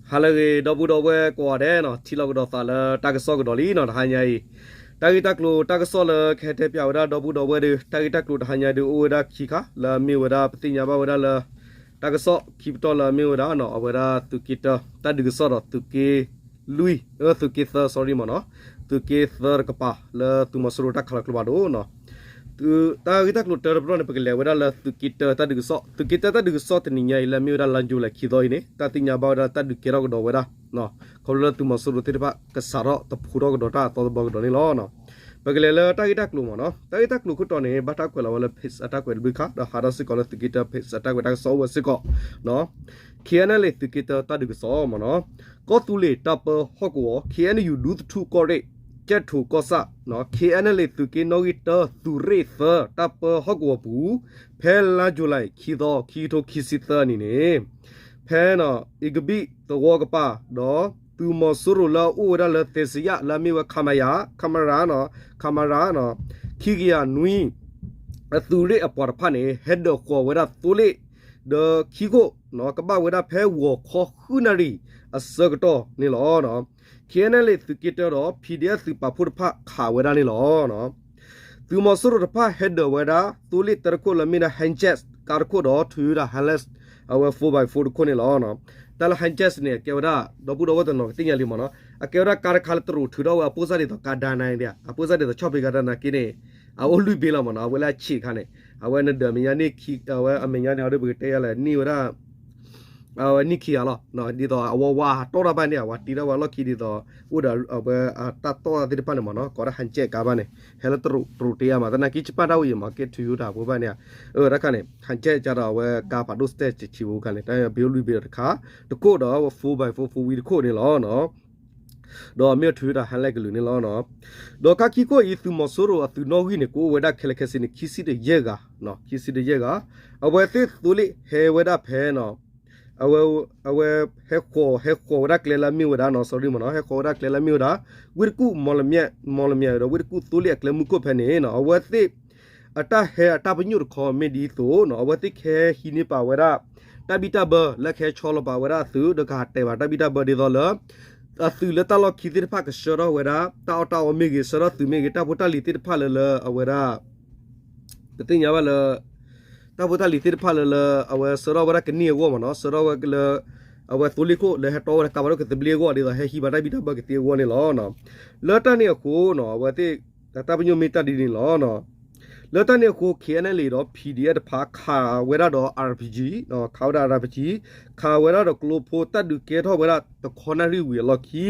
ဟါလၢအဂ့ၤ ဒီပုၢ်ဒီဝဲၢ်ကိးဂၤဒဲးနီၤ, ထံၣ်လိာ်ကဒီးသးလၢတၢ်ကစီၣ်ကဒီးလံနီၤ, တဟါညါအံၤ တၢ်ဂ့ၢ်တၢ်ကျိၤတၢ်ကစီၣ်လၢကဟဲတဲပၠးဝဲဒၣ်ဒီပုၢ်ဒီဝဲၢ်ဒီး တၢ်ဂ့ၢ်တၢ်ကျိၤတဟါညါဒီး အိၣ်ဝဲဒၣ်ခံခါ လၢအမ့ၢ်ဝဲဒၣ် ပသ့ၣ်ညါဘၣ်ဝဲဒၣ်လၢ တၢ်ကစီၣ်ခံပတီၢ်လၢအမ့ၢ်ဝဲဒၣ်နီၤ, အဝဲဒၣ်သုးက့တၢ တၢ်ဒုးကစီၣ်ဒီးသုးက့လွံၢ်, သုးက့သၢ sorry မ့ၢ်နီၤ, သုးက့သၢတကပၤ လၢသုးမီၤစိရိၤတၢ်ခးလီၤကျိဖးဒိၣ်နီၤ တၢ်ဂ့ၢ်တၢ်ကျိၤတၢတပတီၢ်န့ၣ် ပကလဲၤဝဲဒၣ်လၢသုးက့တၢတၢ်ဒုးကစီၣ်, သုးက့တၢတၢ်ဒုးကစီၣ်တနံၤညါအံၤ လၢအမ့ၢ်ဝဲဒၣ်လါယူၤလံခံသီအံၤန့ၣ် တၢ်သ့ၣ်ညါဘၣ်ဝဲဒၣ်တၢ်ဒုးကဲထီၣ်ကဒီးဝဲဒၣ် ခီဖျိလၢသုးမီၤစိရိၤသ့ၣ်တဖၣ် ကစးထီၣ်တဖိထီၣ်ကဒီးတၢ်အသီတဘျီကဒီးန့ၣ်လီၤ. ပကလဲၤလၢတၢ်ဂ့ၢ်တၢ်ကျိၤမ့ၢ်နီၤ, တၢ်ဂ့ၢ်တၢ်ကျိၤခိၣ်တီန့ၣ် ဘၣ်တၢ်ကွဲးလီၤဝဲလၢ Page အတၢ်ကွဲးတဘျုးခါ ဒီးဟးထီၣ်စ့ၢ်ကီးလၢသုးက့တၢ Page အတၢ်ကွဲးတၢ်ကစီၣ်အိၣ်ဝဲစ့ၢ်ကီး KNLA သုးက့တၢတၢ်ဒုးကစီၣ်မ့ၢ်နီၤ, ကီၢ်သူလ့ၤတၢ်ပၢဟီၣ်ကဝီၤ KNU ဒူသထူၣ်ကီၢ်ရ့ၣ် ကၠဲၣ်ထိၣ်ကီၢ်ဆၣ် KNLA သုးက့နီၣ်ဂံၢ်တၢ သုးရ့ၣ်သၢ တၢ်ပၢဟီၣ်ကဝီၤပူၤ ဖဲလါယူၤလံခံသီ ခံကထိခံဆံသၢနံၤန့ၣ် ဖဲ အ့ကဘံၣ်သဝီကပၤ ဒီးသုးမီၤစိရိၤလၢအအိၣ်ဝဲဒၣ်လၢသ့စံယၣ် လၢအမ့ၢ်ဝဲ ခမရ ခမရ ခမရ ခံကယၤနွံ အသုးရ့ၣ်အပှၤတဖၣ်န့ၣ် ဟဲဒၢးဃီၤဝဲဒၣ်သိလ့ၣ် ဒီးခံခိၣ် ကဘၣ်ဝဲဒၣ်ဖဲဂီၤခီဃုနၣ်ရံၣ်အဆၢကတီၢ်န့ၣ်လီၤ. KNLA သုးက့တၢဒီး PDF သုးပာ်ဖှိၣ်တဖၣ်ခးဝဲဒၣ်န့ၣ်လီၤ. သုးမီၤစိရိၤတဖၣ်ဟဲဒၢးဝဲဒၣ် သိလ့ၣ်တၢတခိၣ်လၢမ့ၢ်ဒၣ် Hijet ကါတခိၣ်ဒီး Toyota Hilux အဝဲ four by four တခိၣ်န့ၣ်လီၤ. တၢ်လၢ Hijet န့ၣ် အကဲဝဲဒၣ် ဒီပုၢ်ဒီဝဲၢ်တနီၤကသ့ၣ်ညါလံမ့ၢ်နီၤ, အကဲဝဲဒၣ်ကါတခါလၢတရူးထုးထီၣ်ဝဲအပိၣ်စၣ်ဒ်သိးကါဒါနၤဒၣ်, အပိၣ်စၣ်ဒ်သိးဆီၣ်ဖံးကါဒါနၤက့န့ၣ် အအိၣ်လွံၢ်ဘ့ၣ်လီၤမ့ၢ်နီၤ, အဝဲလၢအဆံးတခါန့ၣ် အဝဲနဒၢးမဲာ်ညါန့ၣ် အဝဲအမဲာ်ညါန့ၣ် အဒိပကတဲယၤလဲၣ် န့ၢ်ဝဲဒၣ် အဝဲနံၣ်ခံဂၤလီၤ. ဒ်သိးအဝဲဝါတီၢ်တၢ်ဘၣ်န့ၣ် အဝဲတ့ထီၣ်ဝဲလီၢ်ခံဒ်သိး အိၣ်ဒီးအဝဲတၢ်တီၢ်သ့ၣ်တဖၣ်န့ၣ်မ့ၢ်နီၤ, ကိးဒၣ် Hijet ကါဘၣ်န့ၣ် ဟဲလၢတရူးတ့ယါမး, သနာ်က့ ယပာ်တၢ်ဝဲယံၤမး ကဲ Toyota ဖိဘၣ်န့ၣ်, တၢ်ခါန့ၣ် Hijet ကါဒီးအဝဲကါဖးဒိၣ်စတဲၣ်ဆံးဆံးဖိခါန့ၣ် တၢ်ဘ့အိၣ်လွံၢ်ဘ့ၣ်ဒီးတခါ, တခိၣ်ဒီးအဝဲ four by four four wheel တခိၣ်န့ၣ်လီၤ. ဒီးမ့ၢ် Toyota Hilux ကလုာ်န့ၣ်လီၤ. ဒီးခါခံခိၣ်အံၤ သုးမီၤစိရိၤအသုးနီၣ်ဂံၢ်န့ၣ် ကအိၣ်ဝဲဒၣ်ခဲလၢာ်ခဲဆ့န့ၣ် ခံဆံတယဲၢ်ဂၤ, ခံဆံတယဲၢ်ဂၤ, အဝဲသ့ၣ်သိလ့ၣ်ဟဲဝဲဒၣ်ဖဲ အဝဲ အဝဲဟဲဃီၤ ဟဲဃီၤဝဲဒၣ်ကျဲလၢအမ့ၢ်ဝဲဒၣ်နီၤ, sorry မ့ၢ်နီၤ, ဟဲဃီၤဝဲဒၣ်ကျဲလၢအမ့ၢ်ဝဲဒၣ် ဝ့ၢ်တကူၣ် မီၢ်လမၠဲၣ်ဒီး ဝ့ၢ်တကူၣ်သိလ့ၣ်အကျဲမုၢ်ခိၣ်ဖဲန့ၣ်နီၤ, အဝဲသ့ၣ် အတၢ်ဟဲအတၢ်ပညိၣ်တခီမ့ၢ်ဒ်သိးနီၤ, အဝဲသ့ၣ်ကဟဲဟံးန့ၢ်ပာ်ဝဲဒၣ် တၢ်ဘံၣ်တၢ်ဘၢလၢကဟဲဆီလီၤပာ်ဝဲဒၣ်အသုး ဒီးကဟးတဲာ်ဘၣ်တၢ်ဘံၣ်တၢ်ဘၢဒ်သိးလၢ အသုးလၢတၢ်လီၢ်ခံသ့ၣ်တဖၣ်ကဆှၢထီၣ်ဝဲဒၣ် တၢ်အီၣ်တၢ်အီမ့ၢ်ဂ့ၤ ဆှၢထီၣ်သုးမ့ၢ်ဂ့ၤ တၢ်ဖိတၢ်လံၤသ့ၣ်တဖၣ်လၢလၢအဝဲဒၣ် ပသ့ၣ်ညါဘၣ်လၢ တၢ်ဖိတၢ်လံၤသ့ၣ်တဖၣ်လၢလၢ အဝဲဆှၢထီၣ်ဝဲဒၣ်ကန့ၢ်အဂီၢ်မ့ၢ်နီၤ, ဆှၢထီၣ်ဝဲလၢ အဝဲသိလ့ၣ်ခိၣ်လၢဟဲတီဝဲဒၣ်ကးဘၣ်ဒိၣ်ကသဘျ့အဂီၢ် ဒ်သိးဟဲဟံးဘၣ်တၢ်ဘံၣ်တၢ်ဘၢကသ့အဂီၢ်န့ၣ်လီၤ. လၢတၢ်န့ၣ်အဃိနီၤ အဝဲသ့ၣ် တၢ်ပညိၣ်မ့ၢ်တၢ်ဒ်န့ၣ်လီၤ. လၢတၢ်န့ၣ်အဃိ KNLA ဒီး PDF တဖၣ်ခးဝဲဒၣ်ဒီး RPG, ခးဝဲဒၣ် RPG, ခးဝဲဒၣ်ဒီးကျိဖိတၢ်ဒုးကဲထီၣ်ဝဲဒၣ်တခီနၣ်ရံၣ်ဝံၤအလီၢ်ခံ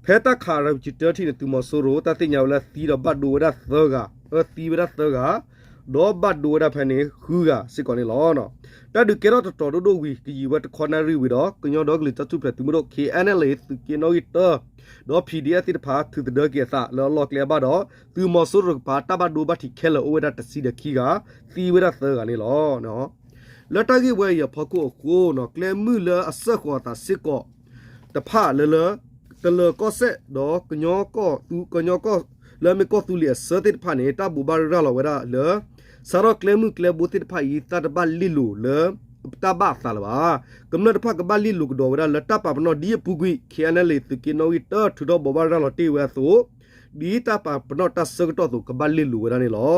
ဖဲတၢ်ခး RPG တၢထံၣ်န့ၣ် သုးမီၤစိရိၤ တၢ်သ့ၣ်ညါဝဲလၢသံဒီးဘၣ်ဒိဝဲဒၣ်သၢဂၤ, အသံဝဲဒၣ်သၢဂၤ, ဒီးဘၣ်ဒိဝဲဒၣ်ဖဲန့ၣ်ဃုဂၤစ့ၢ်ကီးန့ၣ်လီၤ. တၢ်ဒုးကဲထီၣ်တတီၤဒိၣ်ဒိၣ်ဝံၤ ကယံာ်ဝဲတခီနၣ်ရံၣ်ဝံၤဒီး ကညီဒီကလုာ်တၢ်ထူၣ်ဖျဲးသုးမုၢ်ဒိၣ် KNLA သုးက့နီၣ်ဂံၢ်တၢ ဒီး PDF သ့ၣ်တဖၣ် ထုးသဒၢက့ၤအသးလၢအလီၢ်ကျဲအဘၣ်ဒီး သုးမီၤစိရိၤတကပၤ တၢ်ဘၣ်ဒိဘၣ်ထံးခဲလၢာ်အိၣ်ဝဲဒၣ်တဆံဒီးခံဂၤ, သံဝဲဒၣ်သၢဂၤန့ၣ်လီၤ. လၢတၢ်ဂ့ၢ်ဝဲအံၤအဖီခိၣ်အဃိနီၤ ကျဲမုၢ်လၢအစၢဃီၤအသးစ့ၢ်ကီးတဖၣ်လၢလၢ တလၢၤကီၢ်စဲၣ်ဒီးကညီကီၢ်သူ ကညီကီၢ် လၢအမ့ၢ်ကီၢ်သူလ့ၤအဆၢသ့ၣ်တဖၣ်န့ၣ် တၢ်ဘိးဘၣ်ရၤလီၤဝဲဒၣ်လၢ စးထီၣ်ကျဲမုၢ်ကျဲဘိသ့ၣ်တဖၣ်အံၤ တၢ်တဘၣ်လ့ၢ်လိၤလၢ တၢ်ဘၣ်အသးလၢၤဘၣ်. ကမျၢၢ်တဖၣ်ကဘၣ်လ့ၢ်လိၤကဒီးဝဲဒၣ်လၢတၢ်ပာ်ပနီၣ်ဒ်အပူၤကွံာ် KNLA သုးက့နီၣ်ဂံၢ်တၢ ထုးထီၣ်ဘိးဘၣ်ရၤလီၤတ့ၢ်ဝဲအသိး ဒ်တၢ်ပာ်ပနီၣ်တၢ်ဆၢကတီၢ်အသိး ကဘၣ်လ့ၢ်လိၤဝဲဒၣ်န့ၣ်လီၤ.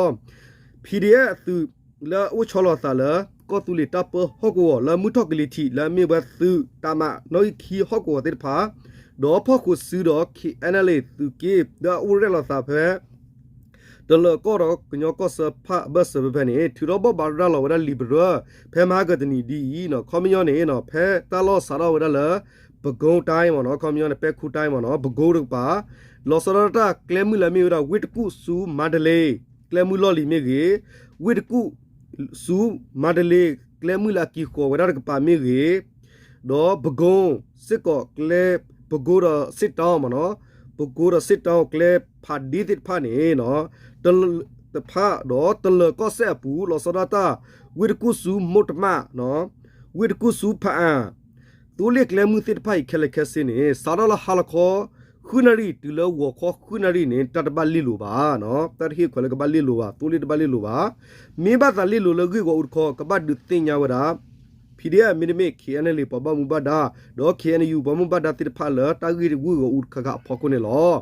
PDF အသုးလၢအအိၣ်ဆီလီၤအသးလၢ ကီၢ်သူလ့ၤတၢ်ပၢဟီၣ်ကဝီၤလၢမုၢ်ထီၣ်ကလံၤထံး လၢအမ့ၢ်ဝဲသုးတၢ်မၤနီၣ်ဂံၢ်ခံဟီၣ်ကဝီၤသ့ၣ်တဖၣ် ဒီးဖီၣ်ခိၣ်စုဒီး KNLA သုးက့ လၢအအိၣ်ရဲၣ်လီၤသးဖဲ တလၢၤကီၢ်ဒီးကညီကီၢ်စၢဖၣ်အဘၢၣ်စၢၤဖဲဖဲန့ၣ် ထုးထီၣ်ဘိးဘၣ်ရၤလီၤဝဲဒၣ်လံာ်ပရၢ ဖဲမဟါကတနံၤဒ်အံၤနီၤ, ခီပညီန့ၣ်နီၤ ဖဲတၢ်လီၢ်စးထီၣ်ဝဲဒၣ်လၢ ပဲခူးတိုင်းမ့ၢ်နီၤ, ခီပညီန့ၣ် ပဲခူးတိုင်းမ့ၢ်နီၤ, ပဲခူးတကပၤ လီၤဆီဒၣ်တၢ်ကျဲမုၢ်လၢအမ့ၢ်ဝဲဒၣ် ဝ့ၢ်တကူၣ်ဆူမၤတလ့ ကျဲမုၢ်လီၢ်လံၤမ့ၢ်ဂ့ၤ, ဝ့ၢ်တကူၣ်ဆူမၤတလ့ ကျဲမုၢ်လၢအက့ၤဃီၤဝဲဒၣ်တကပၤမ့ၢ်ဂ့ၤ, ဒီးပဲခူး စ့ၢ်ကီးကျဲ ပဲခူးဒီးစစ်တောင်းမ့ၢ်နီၤ, ပဲခူးဒီးစစ်တောင်း ကျဲဖးဒ့သ့ၣ်တဖၣ်န့ၣ်နီၤ တဖၣ်ဒီးတလၢၤကီၢ်စဲၣ်အပူၤ လီၤဆီဒၣ်တၢ် ဝ့ၢ်တကူၣ်ဆူမိၢ်တမၣ်နီၤ, ဝ့ၢ်တကူၣ်ဆူဖးအၣ် သိလ့ၣ်ကျဲမုၢ်သ့ၣ်တဖၣ်အံၤခဲလၢာ်ခဲဆ့န့ၣ် စးထီၣ်လၢဟါလီၤခီ ဃုနၣ်ရံၣ် တုၤလၢဂီၤခီဃုနၣ်ရံၣ်န့ၣ် တၢ်တဘၣ်လ့ၢ်လိၤဘၣ်နီၤ, တၢ်တဟ့ၣ်ခွဲးလၢကဘၣ်လ့ၢ်လိၤဘၣ်, သိလ့ၣ်တဘၣ်လ့ၢ်လိၤဘၣ်. မ့ၢ်ဘၣ်သးလ့ၢ်လိၤလၢဂ့ၢ်ဝီအူတခီ ကဘၣ်ဒုးသ့ၣ်ညါဝဲဒၣ် PDF မ့တမ့ၢ် KNLA ပှၤဘၣ်မူဘၣ်ဒါ ဒီး KNU ပှၤဘၣ်မူဘၣ်ဒါသ့ၣ်တဖၣ်လၢတၢ်ဂ့ၢ်တဝုၢ်ဂီၤအူတခါခါအဖီခိၣ်န့ၣ်လီၤ.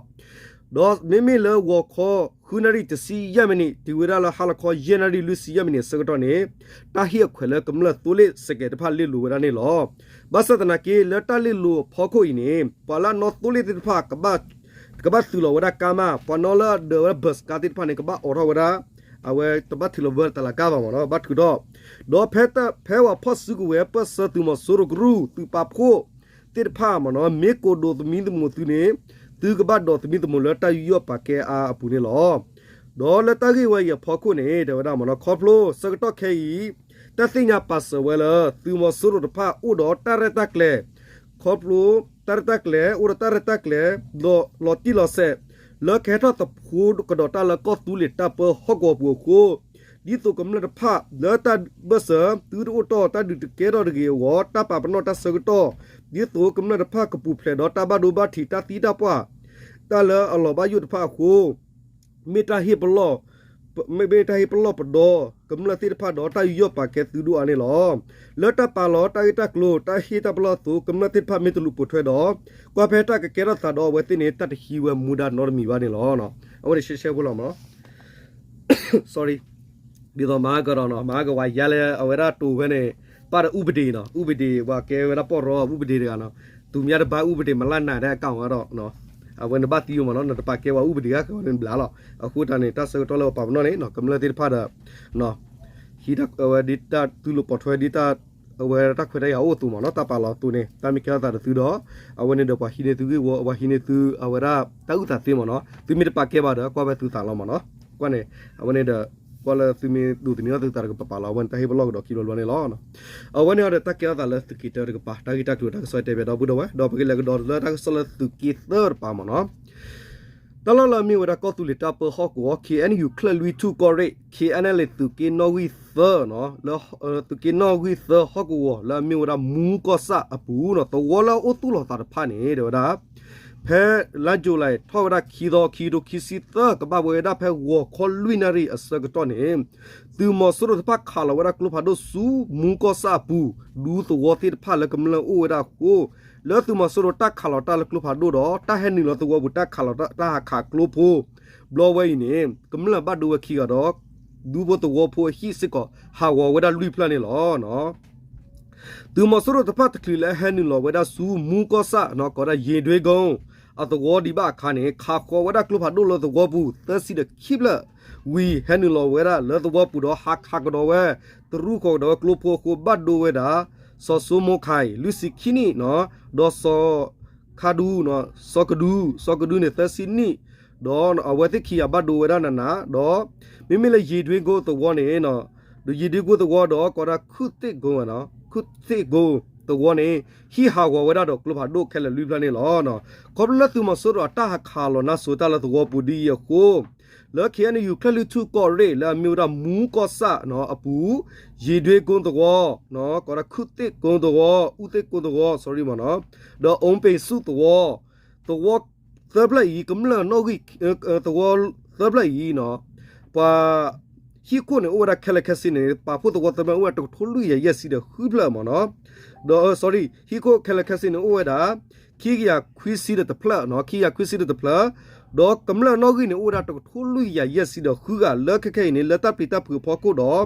ဒီးမ့မ့ၢ်လၢဂီၤခီ ဃုနၣ်ရံၣ်တဆံယဲၢ်မံးနံး တုၤဝဲဒၣ်လၢဟါလီၤခီယဲၢ်နၣ်ရံၣ်လွံၢ်ဆံယဲၢ်မံးနံးအဆၢကတီၢ်န့ၣ် တၢ်ဟ့ၣ်အခွဲးလၢကမျၢၢ်သိလ့ၣ်စဲးကဲးတဖၣ်လ့ၣ်လိၤဝဲဒၣ်န့ၣ်လီၤ. ဘၣ်ဆၣ်သနာ်က့ လၢတၢ်လ့ၣ်လိၤအဖီခိၣ်အံၤန့ၣ် ပှၤလၢအနီၣ်သိလ့ၣ်သ့ၣ်တဖၣ် ကဘၣ်သုးလီၤဝဲဒၣ်ကါမး, ပှၤနီၣ်လၢအဒၢးဝဲဒၣ် bus ကါသ့ၣ်တဖၣ်န့ၣ် ကဘၣ်အိးထီၣ်ဝဲဒၣ် အဝဲတဘၣ်ထုးလီၤဘၢတလးကါဘၣ်မ့ၢ်နီၤ, ဘၣ်ထုးထီၣ်, ဒီးဖဲ ဖဲပှၤဖီၣ်စုကဝဲၤပၢၢ်ဆၢသုးမီၤစိရိၤကရူၢ် သုးပာ်ဖှိၣ်သ့ၣ်တဖၣ်မ့ၢ်နီၤ မ့ၢ်ကိးဒိးသမံသမိးသုန့ၣ် သုကဘၣ်ဒိးသမံသမိးလၢတၢ်ယူးယီၣ်ပာ်ကဲအါအပူၤန့ၣ်လီၤ. ဒီးလၢတၢ်ဂ့ၢ်ဝဲအံၤအဖီခိၣ်န့ၣ် တဲဝဲဒၣ်မ့ၢ်နီၤ ခီဖျိဆၢကတီၢ်ခဲအံၤ တၢ်သ့ၣ်ညါပာ်စၢၤဝဲလၢ သုးမီၤစိရိၤတဖၣ်အိၣ်ဒီးတၢ်ရဲၣ်တၢ်ကျဲၤ ခီဖျိ တၢ်ရဲၣ်တၢ်ကျဲၤ အိၣ်ဒီးတၢ်ရဲၣ်တၢ်ကျဲၤ လီၤတံၢ်လီၤဆဲး လၢကဟဲထီၣ်သဖှိကဒီးတၢ်လၢကီၢ်သူလ့ၤတၢ်ပၢဟီၣ်ကဝီၤပူၤအဃိ ဒ်သိးကမျၢၢ်တဖၣ်လၢတၢ်ဘၢၣ်စၢၤ သုတအိၣ်တီၢ်တၢ်ဒုးတကဲထီၣ်တဂ့ၤအဂီၢ် တၢ်ပာ်ပနီၣ်တၢ်ဆၢကတီၢ် ဒ်သိးကမျၢၢ်တဖၣ်ကပူၤဖျဲးဒီးတၢ်ဘၣ်ဒိဘၣ်ထံး တၢ်သံတၢ်ပှၢ် တၢ်လၢအလီၤဘၣ်ယိၣ်တဖၣ်အဃိ မ့ၢ်တၢ်ဟ့ၣ်ပလီၢ် မ့မ့ၢ်တၢ်ဟ့ၣ်ပလီၢ်ပဒီ ကမျၢၢ်သ့ၣ်တဖၣ်ဒီးတၢ်ယူးယီၣ်ပာ်ကဲသုဒိၣ်အါန့ၣ်လီၤ. လၢတၢ်ပာ်လီၤတၢ်ဂ့ၢ်တၢ်ကျိၤ တၢ်ဟ့ၣ်တၢ်ပလီၢ်အသိး ကမျၢၢ်သ့ၣ်တဖၣ်မ့ၢ်တလူၤပိာ်ထွဲဒီး ကွၢ်ဖဲတၢ်ကကဲထီၣ်သးဒီးအဝဲသ့ၣ်န့ၣ် တၢ်တဟံးဝဲမူဒါနီတမံၤဘၣ်န့ၣ်လီၤ. အဝဲန့ၣ်ရှဲရှဲဖိလီၤမ့ၢ်နီၤ sorry ဒ်သိးမၤကဒီးနီၤ မၤကဝၤယါလၢအဝဲဒၣ်တိၤဖဲန့ၣ် ပၣ်ဒီး ဥပဒေ နီၤ ဥပဒေ ပှၤကဲဝဲဒၣ်ပီၢ်ရီ ဥပဒေ တဂၤနီၤ သူများတပါ ဥပဒေ မလတ်နိုင်တဲ့ကောင် ဒီး အဝဲန့ၣ်ဘၣ်သံမ့ၢ်နီၤ နတပာ်ကဲဝဲ ဥပဒေ ကဝဲန့ၣ်ဘျါလီၤ. အဃိတၢ်န့ၣ် တၢ်ဆၢကတီၢ်လၢပပာ်ပနီၣ်န့ၣ် ကမျၢၢ်သ့ၣ်တဖၣ်ဒီး ဟံးဝဲဒ်တၢ်သုးလိာ်ပိာ်ထွဲဒ်တၢ် အဝဲတၢ်ခွဲးတၢ်ယာ်အိၣ်အသိးမ့ၢ်နီၤ တၢ်ပာ်လီၤအသိးန့ၣ် တၢ်မ့ၢ်ကဲထီၣ်သးဒီးသုဒီး အဝဲန့ၣ်ဒီးပှၤဟံးန့ၢ်သုဂ့ၢ်ဝီ ပှၤဟံးန့ၢ်သု အဝဲဒၣ်တၢ်အုၣ်သးသ့မ့ၢ်နီၤ သုမ့ၢ်တပာ်ကဲဘၣ်ဒီး ကွၢ်ဖဲသုသးလီၤမ့ၢ်နီၤ ကွၢ်န့ၣ် အဝဲန့ၣ်ဒီး ကွၢ်လၢသုမ့ၢ်ဒိးသန့ၤထီၣ်သုသးဒီးကပာ်ပာ်လီၤ အဝဲန့ၣ်တၢ်ဟ့ၣ်ပလီၢ်ကဒီးခံဘျီဘျီန့ၣ်လီၤ. အဝဲန့ၣ်ဒီးတၢ်ကဲထီၣ်သးလၢသုးက့တၢတကပၤ တၢ်ဂ့ၢ်တၢ်ကျိၤတၢ်ကစီၣ်တဲဘၣ်ဒီပုၢ်ဒီဝဲၢ် ဒီးပကလဲၤကဒီးလၢတၢ်ကစီၣ်လၢသုးက့သၢတကပၤမ့ၢ်နီၤ တၢ်လီၢ်လၢအမ့ၢ်ဝဲဒၣ်ကီၢ်သူလ့ၤတၢ်ပၢဟီၣ်ကဝီၤ KNU ချၢၣ်လွံၢ်ထူၣ်ကီၢ်ရ့ၣ် KNLA သုးက့နီၣ်ဂံၢ်သၢ လၢ သုးက့နီၣ်ဂံၢ်သၢဟီၣ်ကဝီၤ လၢအမ့ၢ်ဝဲဒၣ်မူကီၢ်ဆၣ်အပူၤနီၤ သဝီလၢအအိၣ်သူၣ်လီၤသးတဖၣ်န့ၣ် တဲဝဲဒၣ် ဖဲလါယူၤလံ ထီၣ်ဝဲဒၣ်ခံသီ ခံကထိခံဆံသၢ ကဘၣ်ဝဲဒၣ်ဖဲဂီၤခီလွံၢ်နၣ်ရံၣ်အဆၢကတီၢ်န့ၣ် သုးမီၤစိရိၤတဖၣ်ခးလီၤဝဲဒၣ်ကျိဖးဒိၣ်ဆူ မူကီၢ်ဆၣ်အပူၤ ဒူသဝီသ့ၣ်တဖၣ်လၢကမျၢၢ်အိၣ်ဝဲဒၣ်အဃိ လၢသုးမီၤစိရိၤတၢ်ခးလီၤတၢ်လၢကျိဖးဒိၣ်ဒီး တၢ်ဟဲနုာ်လီၤသဝီပူၤ တၢ်ခးလီၤတၢ်ဟးခးကျိဖိ ဘျီဝဲအံၤန့ၣ် ကမျၢၢ်ဘၣ်ဒိဝဲခံဂၤဒီး ဒူဖိသဝီဖိအဟံၣ်စ့ၢ်ကီး ဟးဂီၤဝဲဒၣ်လွံၢ်ဖျၢၣ်န့ၣ်လီၤ. သုးမီၤစိရိၤတဖၣ်တချုးလၢဟဲနုာ်လီၤဝဲဒၣ်ဆူ မူကီၢ်ဆၣ်နီၤ ကိးဒၣ် ရေတွင်းကုန်း အသဝီဒံးဘၣ်အခါန့ၣ် ခးဃီၤဝဲဒၣ်ကျိဖးဒိၣ်လၢသဝီပူၤ သၢဆံဒီးခံဖျၢၣ် ဝံၤဟဲနုာ်လီၤဝဲဒၣ်လၢသဝီပူၤဒီး ဟးခးကဒီးဝဲ တရူၢ်ဃီၤကဒီးဝဲကျိဖိအဃိ ဘၣ်ဒိဝဲဒၣ် စီၤစိမိၣ်ခၢၣ် လွံၢ်ဆံခံနံၣ်နီၤ ဒီးစီၤ ခါဒူ စီၤကဒူ စီၤကဒူန့ၣ် သၢဆံနံၣ် ဒီးအဝဲသ့ၣ်ခံဂၤဘၣ်ဒိဝဲဒၣ်နးနး ဒီး မ့မ့ၢ်လၢ ရေတွင်းကုန်း သဝီန့ၣ် ဒီး ရေတွင်းကုန်း သဝီဒီး ကိးဒၣ် ခုသ့ၣ်ကုန်း ခုသ့ၣ်ကုန်း သဝီန့ၣ် ဟံၣ်ဟးဂီၤဝဲဒၣ်ဒီးကျိဖးဒိၣ်ခဲလၢာ်လွံၢ်ဖျၢၣ်န့ၣ်လီၤ. ခီဖျိလၢသုးမီၤစိရိၤအတၢ်ဟးခးလီၤနါစိၤတၢ်လၢသဝီပူၤဒ်အံၤအဃိ လၢ KNU ချၢၣ်လွံၢ်ထူၣ်ကီၢ်ရ့ၣ် လၢအမ့ၢ်ဝဲဒၣ်မူကီၢ်ဆၣ်နီၤ အပူၤ ရေတွင်းကုန်း သဝီ ကိးဒၣ် ခုသ့ၣ်ကုန်း သဝီ အူသ့ၣ်ကုန်း သဝီ sorry မ့ၢ်နီၤ ဒီး အိမ်ပင်စု သဝီ သဝီသၢဖျၢၣ်အံၤ ကမျၢၢ်နီၣ်ဂံၢ် သဝီသၢဖျၢၣ်အံၤနီၤ ပှၤ ဟံၣ်ခိၣ်န့ၣ် အိၣ်ဝဲဒၣ်ခဲလၢာ်ခဲဆ့န့ၣ် ပာ်ဖှိၣ်သဝီသၢဖျၢၣ်အိၣ်ဝဲဒၣ်တကထိလွံၢ်ကယၤယဲၢ်ဆံဒီးဃုဖျၢၣ်မ့ၢ်နီၤ ဒီး sorry ဟံၣ်ခိၣ်ခဲလၢာ်ခဲဆ့န့ၣ်အိၣ်ဝဲဒၣ် ခံကယၤခွံဆံဒီးတဖျၢၣ်နီၤ ခံကယၤခွံဆံဒီးတဖျၢၣ် ဒီးကမျၢၢ်နီၣ်ဂံၢ်န့ၣ် အိၣ်ဝဲဒၣ်တကထိလွံၢ်ကယၤယဲၢ်ဆံဒီးဃုဂၤ လၢခဲခဲအံၤန့ၣ် လၢတၢ်ပျံၤတၢ်ဖုးအဖီခိၣ်ဒီး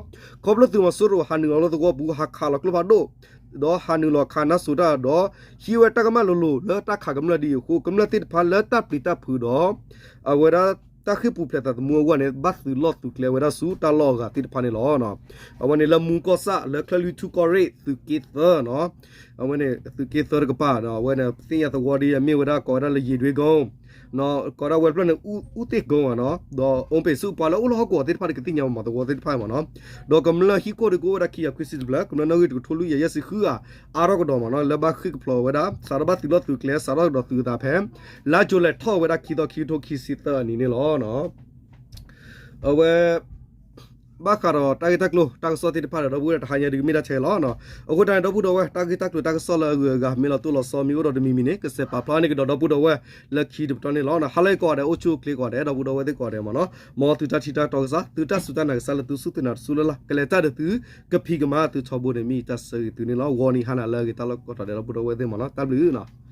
ခီဖျိသုးမီၤစိရိၤဟးနုာ်လီၤလၢသဝီပူၤ ဟးခးလီၤကျိဖးဒိၣ် ဒီးဟးနုာ်လီၤခးနါစိၤတၢ်ဒီး ဟံးဝဲတၢ်ကမၣ်လိၤလိၤလၢတၢ်ခးကမျၢၢ်ဒ်အံၤအဃိ ကမျၢၢ်သ့ၣ်တဖၣ်လၢတၢ်ပျံၤတၢ်ဖုးဒီး အဝဲဒၣ်တၢ်ဃ့ၢ်ပူၤဖျဲးသးသမူအဂီၢ်န့ၣ် ဘၣ်သုးလီၢ်သုးကျဲဝဲဒၣ်ဆူတၢ်လီၢ်အဂၤသ့ၣ်တဖၣ်န့ၣ်လီၤ. အဝဲန့ၣ်လၢမူကီၢ်ဆၣ်လၢချၢၣ်လွံၢ်ထူၣ်ကီၢ်ရ့ၣ် သုးက့သၢနီၤ အဝဲန့ၣ်သုးက့သၢတကပၤ အဝဲန့ၣ်သ့ၣ်ညါသဝီဒ်အမ့ၢ်ဝဲဒၣ်ကိးဝဲဒၣ်လၢ ရေတွင်းကုန်း ကိးဒၣ်ဝဲတဖျၢၣ်န့ၣ် အူသ့ၣ်ကုန်း နီၤ ဒီး အိမ်ပင်စု ပှၤလၢအိၣ်လၢဟီၣ်ကဝီၤသ့ၣ်တဖၣ်န့ၣ် ကသ့ၣ်ညါမၤသဝီသ့ၣ်တဖၣ်မ့ၢ်နီၤ ဒီးကမျၢၢ်ဟံၣ်ခိၣ်ဒ်ကအိၣ်ဝဲဒၣ်ခံကယၤခွံဆံတဖျၢၣ် ကမျၢၢ်နီၣ်ဂံၢ်တကထိလွံၢ်ကယၤယဲၢ်ဆံဃုဂၤ အါထီၣ်ကဒီးမ့ၢ်နီၤ လၢဘၣ်ဃ့ၢ်ကဖျိးဝဲဒၣ် စးထီၣ်ဘၣ်သုးလီၢ်သုးကျဲ စးထီၣ်ကဒီးသုးအသးဖဲ လါယူၤလံထီၣ်ဝဲဒၣ်ခံသီခံကထိခံဆံသၢအနံၤန့ၣ်လီၤ. အဝဲ ဘၣ်ဃးဒီးတၢ်ဂ့ၢ်တၢ်ကျိၤတၢ်ကစီၣ်သ့ၣ်တဖၣ်ဒီး ဒီပုၢ်ဝဲၢ်တဟါညါဒုးကမ့ၢ်တၢ်ဆဲးလီၤ. အဃိတၢ်န့ၣ် ဒီပုၢ်ဒီဝဲၢ် တၢ်ဂ့ၢ်တၢ်ကျိၤတၢ်ကစီၣ်လၢအဂုၤအဂၤ မ့ၢ်လီၤတိၢ်လီၤဆီ မ့ၢ်အိၣ်ဒီးတမံၤမံၤန့ၣ် ကစဲးပာ်ဖျါန့ၢ်ကဒီး ဒီပုၢ်ဒီဝဲၢ်လၢခံတပတီၢ်န့ၣ်လီၤ. ဟါလၢအဂ့ၤကိးဂၤဒဲး အိၣ်ဆူၣ်အိၣ်ချ့ကိးဂၤဒဲး ဒီပုၢ်ဒီဝဲၢ်သ့ၣ်ကိးဂၤဒဲးမ့ၢ်နီၤ. မ်သုတၢ်ထံၣ်တၢ်တီကစၢ် သုတၢ်စူၢ်တၢ်နာ်ကစၢ်လၢသုစူၢ်သုနာ်တစူၢ်လၢ်လၢ် ကလဲၤတၢ်ဒီးသု ကဖံးကမၤသုထီဘိန့ၣ် မ့ၢ်ယတၢ်ဆၢဂ့ၤသုန့ၣ်လီၤ. ဂီၤနံၤဟါနၤလၢအဂ့ၤ တၢ်လီၢ်ကိးတီၤဒဲး ဒီပုၢ်ဒီဝဲၢ်သ့ၣ်မ့ၢ်နီၤ. တၢ်ဘျုးနီၤ.